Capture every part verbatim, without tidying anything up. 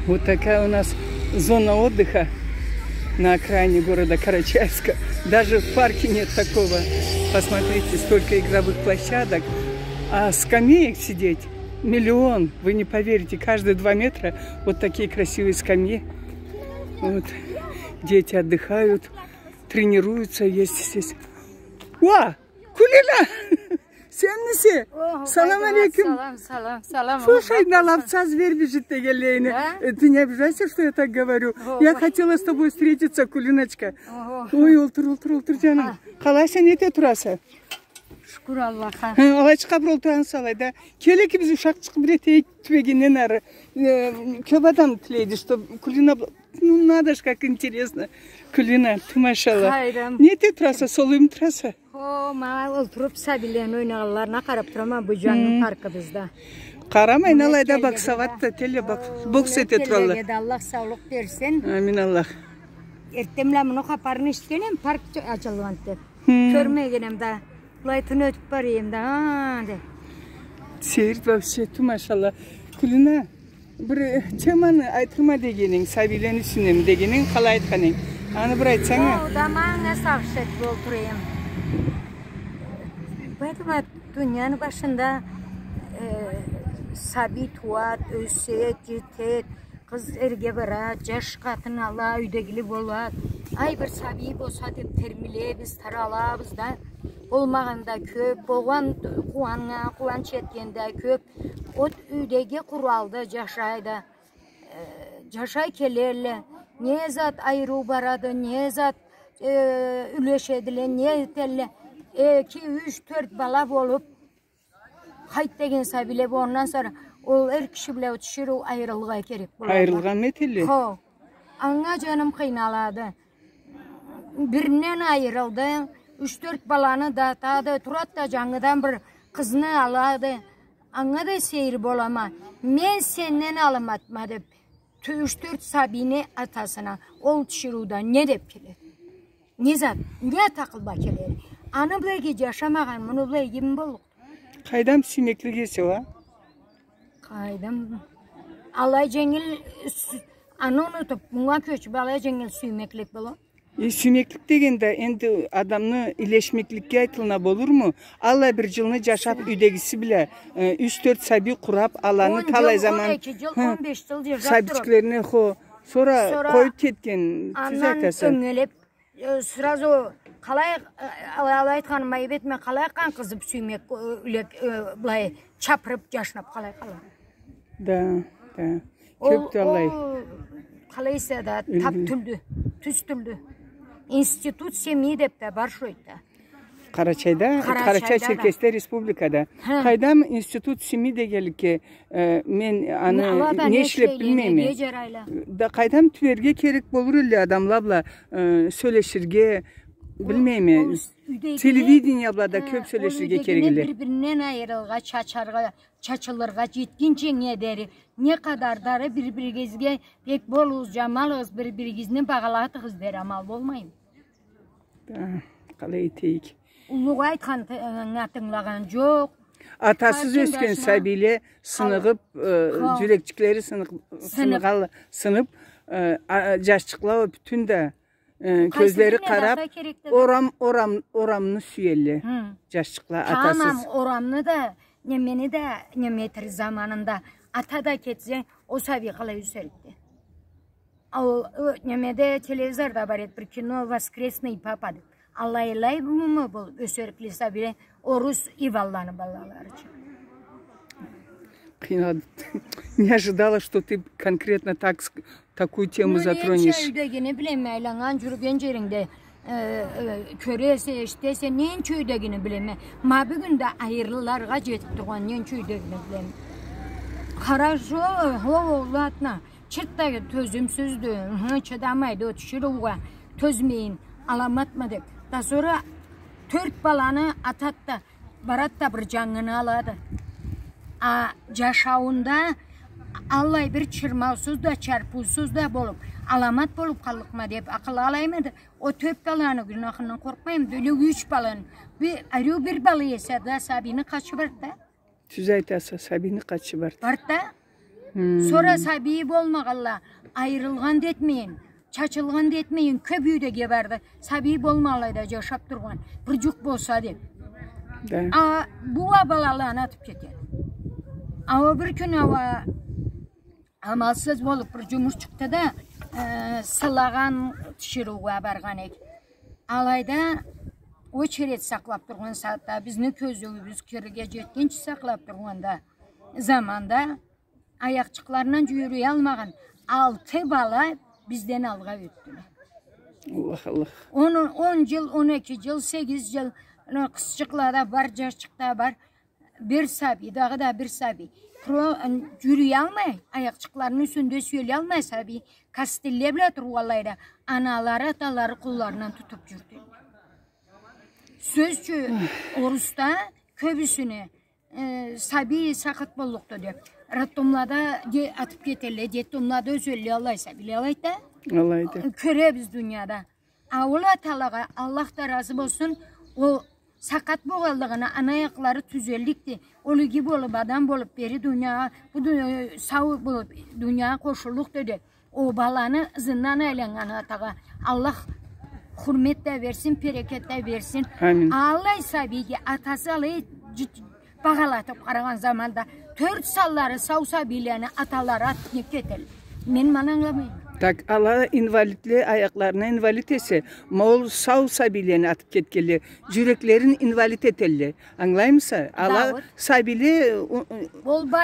Вот такая у нас зона отдыха на окраине города Карачаевска. Даже в парке нет такого. Посмотрите, столько игровых площадок. А скамеек сидеть миллион. Вы не поверите, каждые два метра вот такие красивые скамьи. Вот. Дети отдыхают, тренируются, есть здесь. Уа! Кулина! Сенмисе? О, салам алейкум. Салам, салам, салам. Слушай, на лафсаз вер бир джит дегенлейни. Да? Э, ты не обижайся, что я так говорю. Я хотела с тобой встретиться, Кулиночка. Ого. Ой, олтур, олтур, олтур, джаным. Къалайса, не эте тураса? Шукур Аллахха. Хы, алай чыкъ, бир олтур ансы алай да. Кел эки биз ушакъ чыкъ, бир этейик тюбегинден ары. Э, кёб адам тилейди, чтоб Кулина бла-, ну, надо ж, как интересно. Кулина, ты машалла. Хайрам. Не эте тураса, солуйму тураса? О, ма олтуруб сабийлени ойнагъанларына къараб турама бу джангы паркыбызда. Къарама, алайда боксовать да этелле, бокс, бокс эте туралла. Аллах саулукъ берсин. Амин Аллах. Эртденбла муну хапарын эшитгенем, парк ачылгъанды деб. Хы. Кёрмегенем да. Былай тюн ётюб барайым да, а, деб. Сейир вообще, ты машалла. Кулина, бир теманы айтырма дегенинг, сабийлени юсюнден дегенинг, къалай айтхан эдинг? Аны бир айтсанг а. О, да манга сагъыш этиб олтурайым. Поэтому дунияны башында, э, сабий тууад, ёсед, джетед, къыз эрге барад, джаш къатын ала, юйдегили болад. Ай, бир сабий болса деб термилебиз, таралабыз да. Болмагъан да кёб, болгъан къууаннга, къууанч этген да кёб. Ол юйдеги къуралда джашайды. Э, джашай келелле. Не зат айырыу барады, не зат, э, юлешедиле, не этелле. Эки, юч, тёрт бала болуб, Хайт деген сабийле бу, ондан сора ол эр киши бла ол тиширыу айырылыргъа керек болады. Айырылгъанмы этелле? Хо. Анга джаным къыйналады. Биринден айырылды, юч-тёрт баланы да атады, турад да, джангыдан бир къызны алады. Анга да сейир болама. Мен сенден аламатма деб, тю-, юч-тёрт сабийни атасына ол тиширыуда не деб келеди? Не зат? Не ата къылыб келеди? Аны бла иги джашамагъан, муну бла иги ким боллукъду? Къайдам, сюймеклик эсе уа? Къайдам. Алай дженгил, сю-, аны унутуб, мынга кёчюб, алай дженгил сюймеклик болур. Э, сюймеклик дегенде, энди адамны илешмекликге айтылына болурму? Аллай бир джылны джашаб, юйдегиси бла, э, юч-тёрт сабий къураб, аланы талай заман, он джыл, он эки джыл, хы, он беш джыл джашаб туруб, сабийчиклерине, хо, сора къоюб кетген, тюз айтаса. Андан ёнгелеб, э, сразу къалай, э, алай, алай айтханыма айыб этме, къалай къанкъызыб сюймек, э, юлек, э, былай чапырыб, джашнаб къалай къалар? Да, да. Ол, кёбдю аллай. Ол, къалай эсе да, таб тюлдю, тюз тюлдю. Институт семьи деб да бар шо джерде. Къарачайда, Къарачайда да. Къарачай-Черкесде республикада. Хы. Къайдам, институт семьи дегенликге, э, мен аны не ишлеб билмейме. Да къайдам, тюберге керек болур элле адамла бла, э, сёлеширге, билмейме. Телевидение бла да кёб сёлеширге керек элле. Бир-биринден айырылыргъа, чачаргъа, чачылыргъа джетгинчинге дери не къадар дары бир-биригизге бек болугъуз, джамалыгъыз, бир-биригизни багъаладыгъыз дери амал болмаймы? Да, къалай этейик? Уллугъу айтханын тынгылагъан джокъ. Атасыз ёсген сабийле сыныгъыб, э, джюрекчиклери сыныгъ-, сыныгъалла, сыныб, э, а, джашчыкъла бютюн да, э, кёзлери къараб, орам, орам, орамны сюелле. Хы. Джашчыкъла атасыз. Тамам, орамны да, немени да, неме этир заманында ата да кетсе, ол сабий къалай ёсерикди? Ол, э, немеде, телевизорда бар эди бир кино, «Воскресный папа» деб. Аллай-аллай, умуму, бу ёсерикли сабийле, орус Иванланы балаларыча. Къыйналдым. Не ожидала, что ты конкретно так ск-, такую тему затронешь. Ну, ненча юйдегини билеме, айланнган, джюрюген джерингде, э, э, кёресе, эшитесе, ненча юйдегини билеме. Ма бюгюн да айырылыргъа джетиб тургъан ненча юйдегини билеме. Хорошо, хо, ладно. Чырт да тёзюмсюздю, хы, чыдамайды ол тиширыугъа, тёзмейин, аламатма деб. Да сора тёрт баланы атад да, барад да бир джангыны алады. А джашауунда аллай бир чырмаусуз да, чарпыусуз да болуб, аламат болуб къаллыкъма деб, акъыл алаймыды? Ол тёрт баланы гюнахындан къоркъмаймыды? Ёле юч баланы. Бир, ариу бир бала эсе да, сабийни къачы барды да. Тюз айтаса, сабийни къачы барды. Барды да. Хм. Сора сабийи болмагъанла айырылгъан да этмейин, чачылгъан да этмейин, кёп юйде барды. Сабийи болмагъанлай да джашап тургъан, бир джукъ болса деп. Да. А бу уа балаланы атып кетеди. А ол бир кюн уа амалсыз болуп бир джумуш чыкъды да, э, сылагъан тиширыугъа баргъан эдик. Алайда очередь сакълап тургъан сагъатда, бизни кёзюуюбюз кирге джетгинчи сакълап тургъанда, заманда аякъчыкъларындан джюрюялмагъан алты бала бизден алгъа ётдюле. Аллах, Аллах. Он, он джыл, он эки джыл, сегиз джыл, ана, къызчыкъла да бар, джашчыкъ да бар. Бир сабий, дагъыда бир сабий. Про-, джюрюялмай, аякъчыкъларыны юсюнде сюелялмай сабий. Костыле бла тургъанлай да, аналары, аталары къолларындан тутуп джюрюдю. Сёз ючюн, орусда кёбюсюне, э, сабий сакъат боллукъду деп, роддомлада де-, атып кетелле, детдомлада ёселле аллай сабийле, алайды да. Алайды. Кёребиз дунияда. А ол аталагъа Аллах да разы болсун, ол сакъат болгъанлыгъына, аны аякълары тюзелликди. Ол иги болуп, адам болуп, бери дуниягъа, бу ду-, сау болуп, дуниягъа къошуллукъду деп. Ол баланы ызындан айланнган атагъа Аллах хурмет да берсин, берекет да берсин. Амин. Аллай сабийге атасы алай джи-, багъалатып къарагъан заманда тёрт санлары сау сабийлени аталары атып нек кетелле? Мен муну ангыламайма. Так, ала инвалидле, аякъларына инвалид эсе, ма ол сау сабийлени атып кетгенле, джюреклерин инвалид этелле. Ангылаймыса? Ала сабийле, э, э,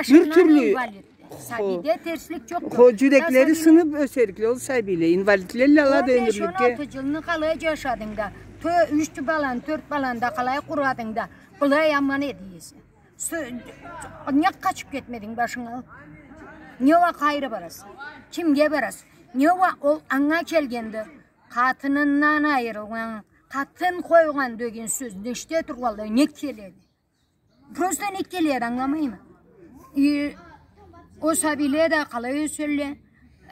бир тюрлю инвалид. Сабийде терслик джокъду. Хо, джюреклери сынып ёсерикле ол сабийле. Инвалидлелле ала да ёмюрлюкге. Он беш, он алты джылны къалай джашадынг да, тё-, юч баланы, тёрт баланы да къалай къурадынг да, былай аман эди эсе. Сё-, нек къачып кетмединг башынгы алып? Не уа къайры бараса? Кимге бараса? Не уа ол анга келгенде, къатынындан айырылгъан, къатын къойгъан деген сёз нешде тургъанлай, нек келеди? Просто нек келеди, ангыламайма. И ол сабийле да къалай ёселле,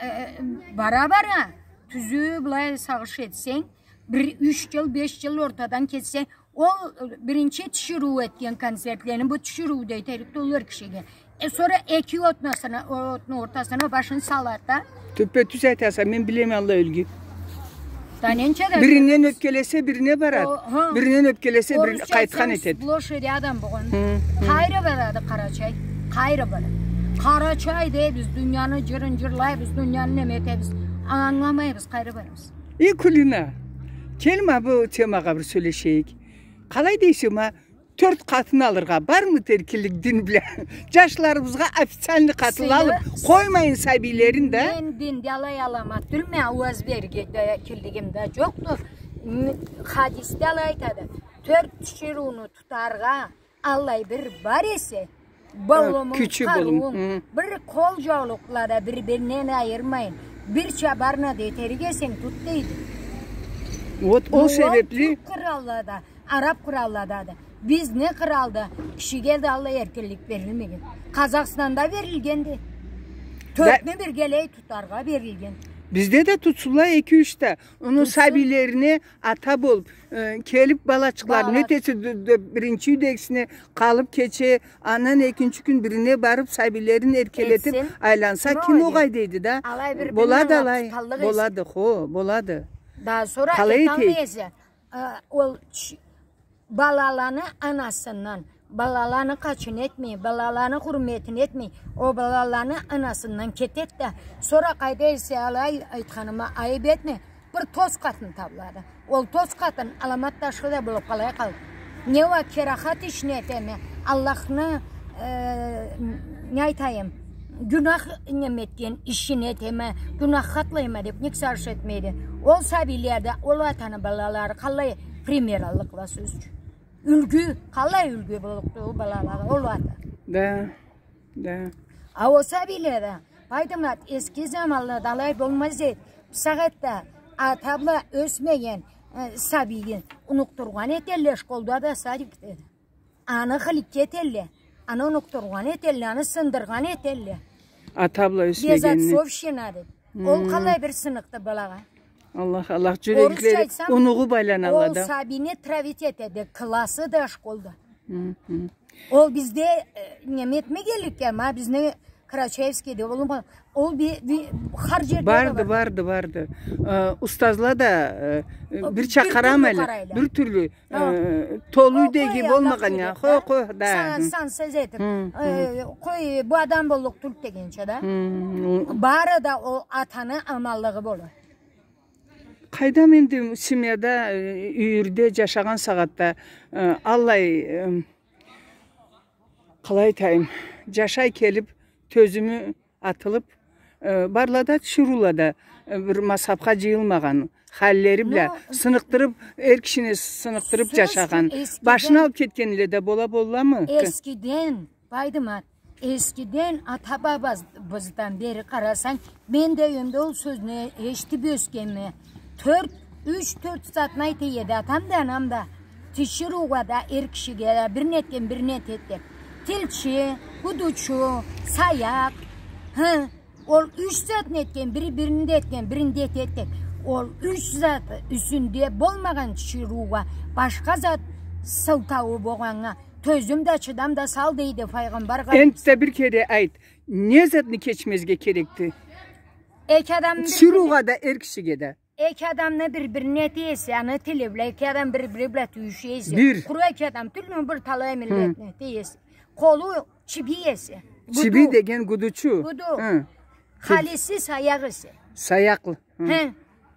э, бара-бара, тюзю былай сагъыш этсенг, бир юч джыл, беш джыл ортадан кетсе, ол, э, биринчи тиширыу этген концертлени бу тиширыу да этерик тюлдю кишиге. Э, сора эки отнасына, отну ортасына башын салады да. Тюппе-тюз айтаса, мен билеме аллай ёлгю. Да ненча да биринден ёпкелесе, бирине барады. О, ха. Биринден ёпкелесе, бирине къайтхан этеди. Сплошь эди адам болгъан. Хы, хы. Къайры барады Къарачай? Къайры барады? Къарачай дейбиз, дунияны джырын джырлайбыз, дунияны неме этебиз. Ангыламайбыз, къайры барабыз. Эй, Кулина, кел ма бу темагъа бир сёлешейик. Къалай дейсе ма, тёрт къатын алыргъа бармыды эркинлик дин бла? Джашларыбызгъа официальный къатын алып къоймайын сабийлерин да. Мен динде алай аламат тюлме, ауаз берирге да эркинлигим да джокъду. М, хадисде алай айтады. Тёрт тиширыуну тутаргъа аллай бир бар эсе, болумунг, къарыуунг, бир къол джаулукъла да бир-биринден айырмайын, бир чабарна да этерик эсенг тут дейди. Вот, ол себепли тюрк къраллада, араб къраллада да, бизни къралда кишиге да аллай эркинлик берилмеген. Къазахстанда берилгенди. Тёртню биргелей тутаргъа берилген. Бизде да тутсунла эки-юч да. Ону сабийлерине ата болуп, э, келип балачыкъларын ётесе, д-, д-, биринчи юйдегисине къалып кече, андан экинчи кюн бирине барып, сабийлерин эркелетип айланса, ким огъай дейди да. Болады алай, болады, хо, болады. Да, сора эталмай эсе, э, ол ч-, балаланы анасындан, балаланы къачын этмей, балаланы хурметин этмей, ол балаланы анасындан кетеди да, сора къайда эсе алай айтханыма айып этме, бир тос къатын табылады. Ол тос къатын аламат ташхы да болуп къалай къалды. Не уа керахат ишни этеме, Аллахны, э, не айтайым, гюнах неме этген ишин этеме, гюнахха атлайма деп, нек сагъыш этмейди. Ол сабийле да, ол атаны балалары къалай пример аллыкъла сёз ючюн. Юлгю, къалай юлгю боллукъду ол балалагъа, ол ата. Да, да. А ол сабийле да, Пайдымат, эски заманлада алай болмаз эди. Бусагъатда ата бла ёсмеген, э, сабийин унукъдургъан этелле школда да, садикде да. Аны хыликке этелле, аны унукъдургъан этелле, аны сындыргъан этелле. Ата бла ёсмегенни. Безотцовщина деп. Ол къалай бир сыныкъды балагъа? Аллах, Аллах, джюреклери унугъуп айланалла да. Орусча айтсам, ол сабийни травить этеди, классы да, школ да. Ол бизде, э, неме этмегенликге, ма бизни Карачаевскийде болуп, ол би-, би-, хар жерде да барды, бар. Барды, барды. Э, устазла да, э, бир чакъырама эле, бир тюрлю, э, толу деги болмагъан я. Хо, хо, да. Сан-, сансыз этип. Э, къой, бу адам боллукъ тюлдю дегенча да. Бары да ол атаны аманлыгъы болур. Къайдам энди, семьяда, э, юйюрде жашагъан сагъатда, э, аллай, э, къалай айтайым, жашай келип, тёзюмю атылып, э, барлада, тиширыулада, э, бир мазхабха жыйылмагъан, халлери бла сыныкъдырып, эр кишини сыныкъдырып жашагъан. Башын алып кетгенле да бола, болламы? Эскиден, Байдымат, эскиден ата-бабабыздан бери къарасанг, мен да ёмюрюмде ол сёзню эшитип ёсгенме. Тёрт, юч-тёрт затны айта эди атам да, анам да. Тиширыугъа да, эр кишиге да, бир нетген, бир нетет деп. Тилчи, гудучу, саякъ. Хы, ол юч зат нетген, бири бирин да этген, бирин да этет деп. Ол юч зат юсюнде болмагъан тиширыугъа башха зат сылтауу болгъаннга, тёзюм да, чыдам да сал, дейди файгъамбар. Энтта бир кере айт, не затны кечмезге керекди? Эки адамны бир-бирине. Тиширыугъа да, эр кишиге да. Эки адамны бир-бирине тие эсе, аны тили бла, эки адам бир-бири бла тюйюше эсе. Бир. Къуру эки адам тюлмю, бир талай миллетни тие эсе. Къолу чиби эсе. Чиби деген гудучу. Гуду. Халиси саякъ эсе. Саякълы. Хы.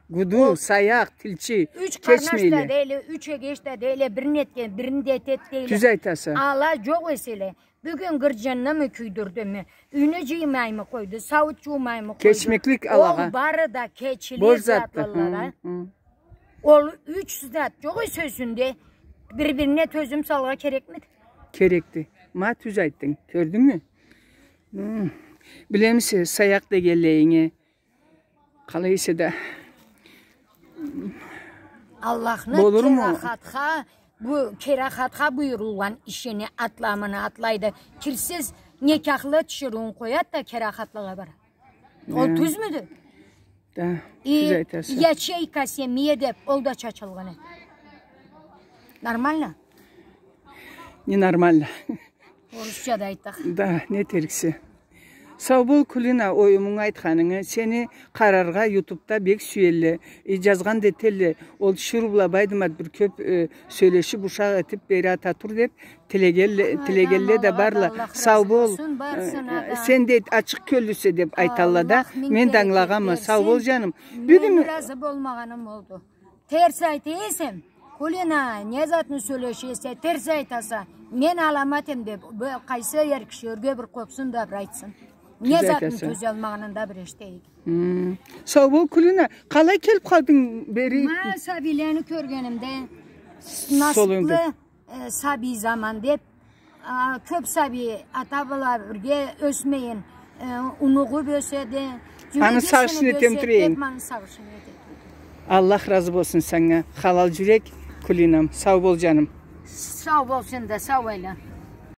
Гуду, саякъ, тилчи. Юч къарнаш да дейле, юч эгеч да дейле, бирин этген, бирин да этет дейле. Тюз айтаса. Ала жокъ эселе. Бюгюн гыржыннымы кюйдюрдюмю, юйню жыймаймы къойду, сауут жуумаймы къойду. Кечмеклик алагъа. Ол бары да кечиле затлыла. Ол юч зат жокъ эсе юсюнде, бир-бирине тёзюм салыргъа керекмиди? Керекди. Ма тюз айтдынг, кёрдюнгмю? Билемисе, саякъ дегенлейинге, къалай эсе да. Аллахны керахатха, бу керахатха буюрулгъан ишини атламын атлайды. Кирсиз некяхлы тиширыуун къояды да, керахатлыгъа бара. Ол тюзмюдю? Да, тюз айтаса. Ячейка семьи деп, ол да чачылгъан эди. Нормально? Ненормально. Орусча да айтайыкъ. Да, не этериксе. Сау бол, Кулина, оюмунгу айтханынгы. Сени къараргъа ютубда бек сюелле. Э, жазгъан да этелле. Ол Шурубла Байдымат бир кёп, э, сёлешип, ушакъ этип, бери ата тур деп тилегенле, тилегенле да барла. Сау бол. Э, сен да ачыкъ кёллюсе деп айталла да. Мен да ангылагъанма. Сау бол, жаным. Бюгюн разы болмагъаным олду. Терс айта эсем, Кулина, не затны сёлеше эсе, терс айтаса, мен аламат эм деп, бу къайсы эр киши ёрге бир къопсун да бир айтсын. Не затны тёзалмагъанын да бир эшитейик. Сау бол, Кулина. Къалай келип къалдынг бери? Ма сабийлени кёргенимде, насыплы, э, сабий заман деп, а, кёп сабий ата бла бирге ёсмейин, э, унугъуп ёседи. Аны сагъышын этем тура эдим. Аны сагъышын этем. Аллах разы болсун санга, халал жюрек Кулинам. Сау бол, жаным. Сау бол сен да, сау айла.